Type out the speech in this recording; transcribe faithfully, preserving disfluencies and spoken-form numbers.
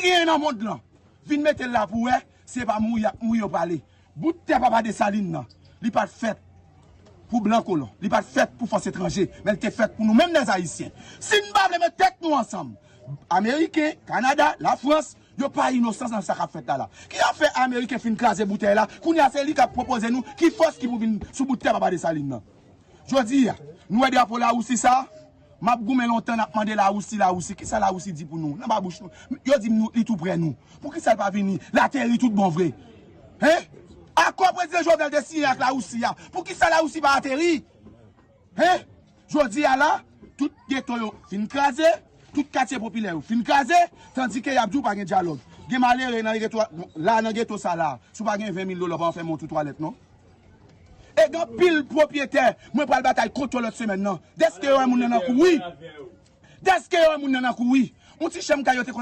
Anyen nan mond lan. Vin mete l la pou wè, se pa mouri y ap mouri yo prale. Bout tè papa Desalin nan, li pa t fèt pou blan kolon, li pa t fèt pou fòs etranje, men li te fèt pou nou menm lèzayisyen. Si n pa vle met tèt nou ansanm, Ameriken, Kanada, Lafrans, yo pa inosan nan sa k ap fèt la la. Ki afè Ameriken fin kraze bout tè la, kounye a se li k ap pwopoze nou ki fòs ki pou vin sou bout tè papa Desalin nan. Jodi a, nou wè drapo Larisi sa, m ap goumen lontan, n ap mande Larisi, Larisi, kisa Larisi di pou nou? Nan ba bouch nou, yo di m nou, li tou prè nou. Poukisa l pa vini? L ateri tout bon vre. Hein? Akò prezidan Jovenel te siyen ak Larisi a, poukisa Larisi pa ateri? Hein? Jodi a la, tout geto yo fin kraze, tout katye popilè yo fin kraze, tandike y ap di w pa gen dyalòg. Gen malere nan geto, la nan geto sa la, si w pa gen ven mil dola, w pa fè men w tou twalèt non. E gen anpil pwopyetè, mwen pral batay kont yo lòt semèn nan. Dèske yo wè moun nan nan kouri. Dèske yo wè moun nan nan kouri. Yon ti chanm kay yo te konn